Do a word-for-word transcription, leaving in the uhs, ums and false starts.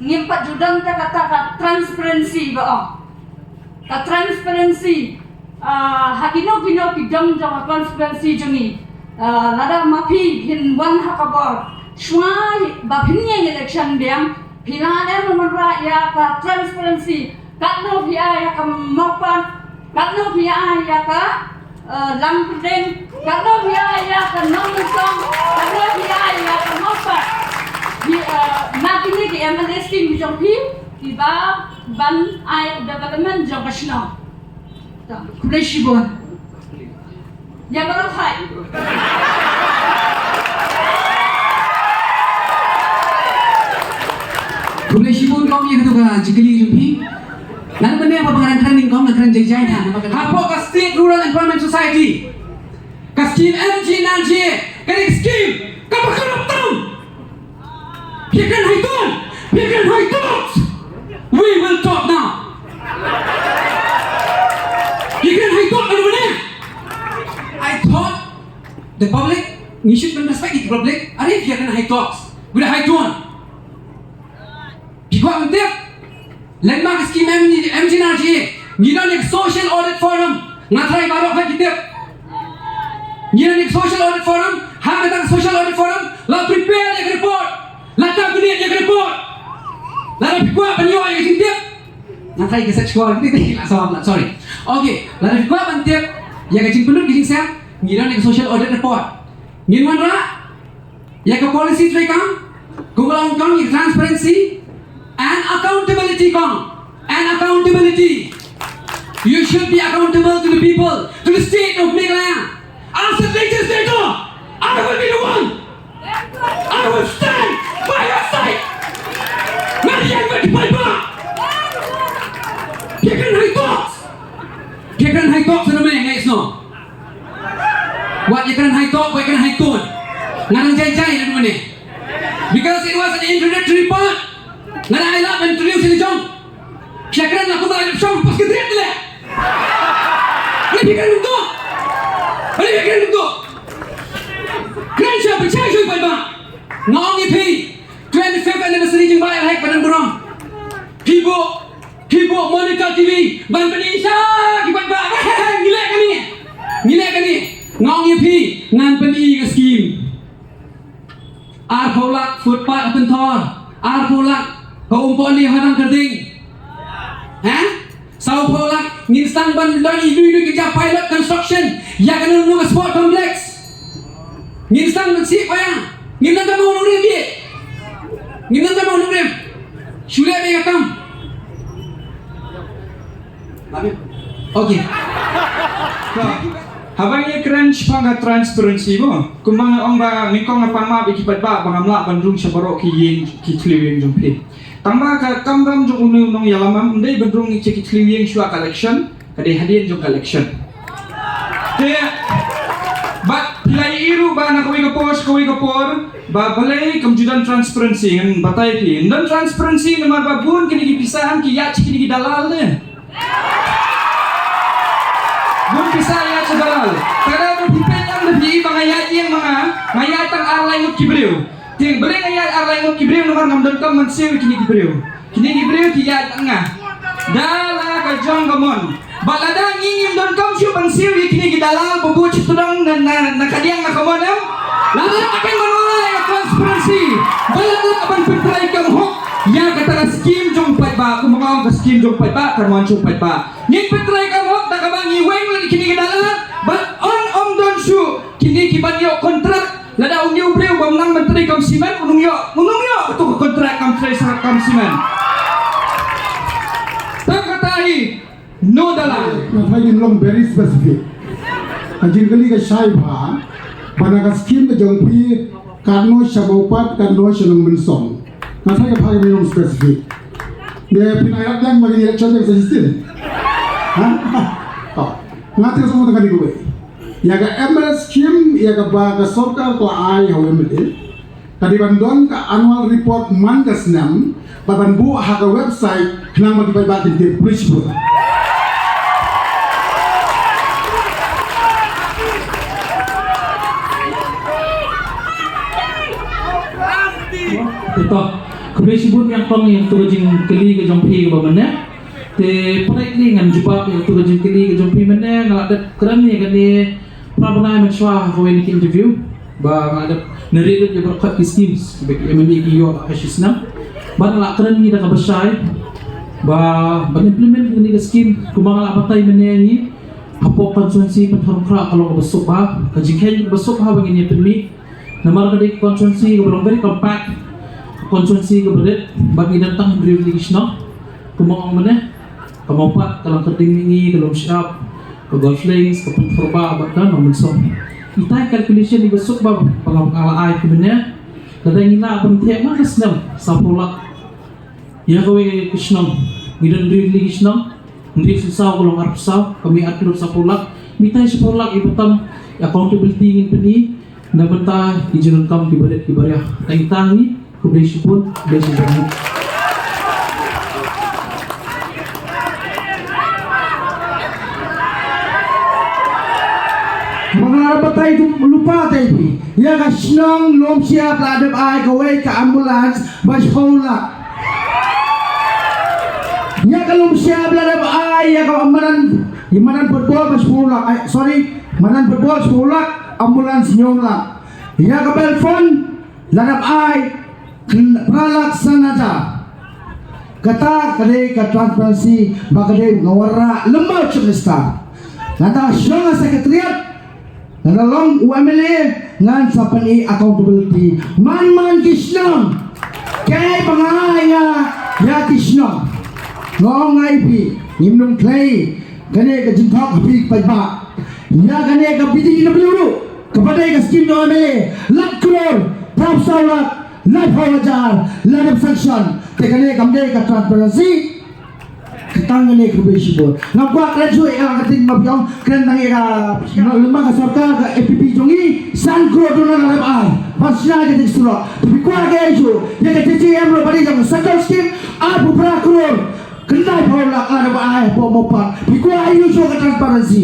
Ngim pat ju don te kata ka transparency ba ong. Ka transparency, ah, ha kino kino ki dong jong ka constituency jong ngi. Ah, lada ma phi phin wan ha ka bor, shuwa ba phin ïeng election biang, phi la em ban wanrah ïa ka transparency. Katno phi ai ïa ka Mawpat, katno phi ai ïa ka, eh, Langpdeng, katno phi ai ïa ka Nongmynsong, katno phi ai ïa ka Mawpat. Phi, eh, na kine ki M L A scheme jong phi, phi ba ban ai development jong ka shnong. Khublei shibun. Ïa baroh hi. Khublei shibun kong ïa katu ka jingkylli jong phi. Ngan mynne ba ngan kren nyngkong, ngan kren jai jai ha. Hapoh ka State Rural Employment Society, ka scheme M G N R G A, ka dei ka scheme kaba kordor tam. Phi kren high tone, phi kren high talks. We will talk now. Phi kren high talk ano ne? I thought the public, ngi should respect the public. Are phi kren high talks with a high tone. Phi kwah ban tip? Lem ma ka scheme M G N R G A, ngi don ïa ka social audit forum. Nga tharai baroh phi ki tip. Ngi don ïa ka social audit forum. Ha kata ka social audit forum la prepare ïa ka report. La tablet ïa ka report. Lada phi kwah ban ïoh ïa ka jingtip. Nga tharai ka search for ki tip la sawam la, sorry. Okay, lada phi kwah ban tip ïa ka jingpynlut ka jingsem, ngi don ïa ka social audit report. Ngin wanrah ïa ka policy treikam, kumba long kong, ïa ka transparency and accountability kong. And accountability. You should be accountable to the people, to the state of Meghalaya. As a legislator, I will be the one. I will stand by your side. Ngan ïeng bad ki paidbah. Phi kren high talks. Phi kren high talks, no me, guys, no. Wat ïa kren high talk, wat ïa kren high tone. Nga dang jai jai na mynne. Because it was an introductory part. Nga dang ai lad ban introduce ïa ka jong. Phi kren la kumba ai shong pas ka dret le. Ani phi kren kumto. Ani phi kren kumto. Kren sha pynshai sha paidbah. Nga ong ïa phi. Twenty-fifth anniversary jong Bah Ïalhek Badan Burom. Phi buh Phi buh monitor T V ban pyni sha ki paidbah. Ngi leh kane. Ngi leh kane. Nga ong ïa phi, ngan pyni ka scheme. Arphew lak footpath ha Pynthor. Arphew lak ka Umpohli ha Nangkyrding. Ha? Sawphew lak ngin sdang ban don ïa inu inu ki jaka pilot construction ïa kano kano ka sport complex. Ngin sdang ban siew ïa. Ngin nang ka mo nongrim ïa. Ngin nang ka mo nongrim. Shu leh ïa ka kam. Okay. Haba ngi kren shaphang ka transparency mo, kumba nga ong ba nyngkong nga pang map ïa ki paidbah ba ngam lah ban rung sha baroh ki ïing, ki thliew ïing jong phi. Tang ba ka kamram jong une u nongïalam ym dei ban rung ïa ki thliew ïing shuwa ka election, ka dei hadien jong ka election. Te bad phi la ïohi ruh ba na kawei ka por sha kawei ka por ba balei kam ju don transparency, ngan batai phi. Ym don transparency namar ba bun kine ki pisa ki ïaid sha kine ki dalal ne. Bun pisa ïaid sha dalal. Ka dei ba phi peit ïa, phi i ba nga ïaid ïeng ma nga, nga ïaid tang ar lai ngut ki briew. Te balei nga ïaid ar lai ngut ki briew? Namar ngam donkam ban siew ïa kine ki briew. Kine ki briew ki ïaid tang nga. Da la ka jong ka mon. Bad lada ngi ngim donkam shuh ban siew ïa kine ki dalal ba buh sha tdong na, na, na kadiang na ka mon em. Lada ka ban wan ïa ka transparency. Ba lada ka ban pyntreikam hok ïa kata ka skim jong paidbah, kumba nga ong ka skim jong paidbah, ka mon jong paidbah. Ngin pyntreikam hok da kaba ngi weng lem ïa kine ki dalal, bad un ym don shuh kine ki ban ïoh kontrak. Lada une u briew bym nang ban treikam simen, un ym ïoh, un ym ïoh kato ka kontrak kam trei sa kam simen. Tang kata hi, no dalal. Nga tharai ngin long very specific. Ka jingkylli ka shai bha, ba na ka skim ka jong phi, katno sha Mawpat, katno sha Nongmynsong. Nga tharai ka bha ka long specific. Phi nang ïa lap lang ba ngin ïa lap chon ka suggestion. Ha? Oh. Nga tip sa mo tang kane kawei. Ïa ka M L A scheme, ïa kaba ka sorkar ka la ai ha u M L A. Ka dei ban don ka annual report man ka snem, bad ban buh ha ka website, khnang ba ki paidbah kin tip. Khublei shibun. Ito. Khublei shibun ïa kong ïa tu ka jingkylli ka jong phi kaba mynne. Te pyrshah lei ngan jubab ïa tu ka jingkylli ka jong phi mynne, nga la dep kren ïa kane phra bnai mynshuwa ha kawei ka interview. Ba nga la dep narrate ïa baroh ki schemes ba ki M L A ki ïoh ha shi snem. Ba nga la kren ïa da kaba shai ba ban implement ïa kane ka scheme kumba nga la batai mynne hi. Hapoh constituency Pynthorumkhrah ka long kaba suk bha, ka jingkheiñ kaba suk bha ba ngin ïa pynmih. Namar ka dei ka constituency kaba long very compact, ka constituency kaba rit, bad ngi don tang hynriew tylli ki shnong. Kumba ong mynne, ka Mawpat, ka Langkyrding Mihngi, ka Lumshyiap, ka Golf Links, ka Pynthorumkhrah bad ka Nongmynsong. Ita i calculation iba suk bha ba nga la ai mynne. Lada ngi lah ban theh man ka snem saphew lak ïa kawei ka shnong, ngi don hynriew tylli ki shnong, hynriew sien saw ka long arphew saw, ka mih ar klur saphew lak. Mynta shiphew lak iba tam, accountability ngin pyni na bynta ki jingdonkam kiba rit kiba riah. Tang ita hi. Khublei shibun, khublei shibun. Ba nga la batai tu lypa te phi. Ïa ka shnong Lumshyiap la dep ai kawei ka ambulance ba shiphew lak. Ïa ka Lumshyiap la dep ai ïa ka madan, ïa madan football ba shiphew lak. Ai, sorry, madan football shiphew lak, ambulance hynñiew lak. Ïa ka Belfon la dep ai phra lak san hajar. Kata ka dei ka transparency ba ka dei nga wanrah lem bad u Chief Minister. Nangta shong ha Secretariat, nangta long u M L A, ngan sa pyni accountability. Man man ki shnong. Kaei ba nga ai nga ïa ki shnong. Nga ong ïa phi, ngim nang khlei kane ka jingthok ha phi paidbah. Ïa kane ka B D W ruh, kaba dei ka scheme jong M L A, lak klur, phra phew saw lak, laiphew hajar, la dep sanction. Te kane kam dei ka transparency. Ka tang kane, khublei shibun. Ngam kwah kren shuh ïa ka, ka ting ma phi ong kren tang ïa ka, lem bad ka sorkar, ka A P P jong ngi, san klur duna la dep ai. Ban shna ka jingstad. Te phi kwah kaei shuh ïa ka J J M ruh ba dei jong ka central scheme, arphew phra klur. Khyndai phew lak la dep ai hapoh Mawpat. Phi kwah ïa u shuh ka transparency.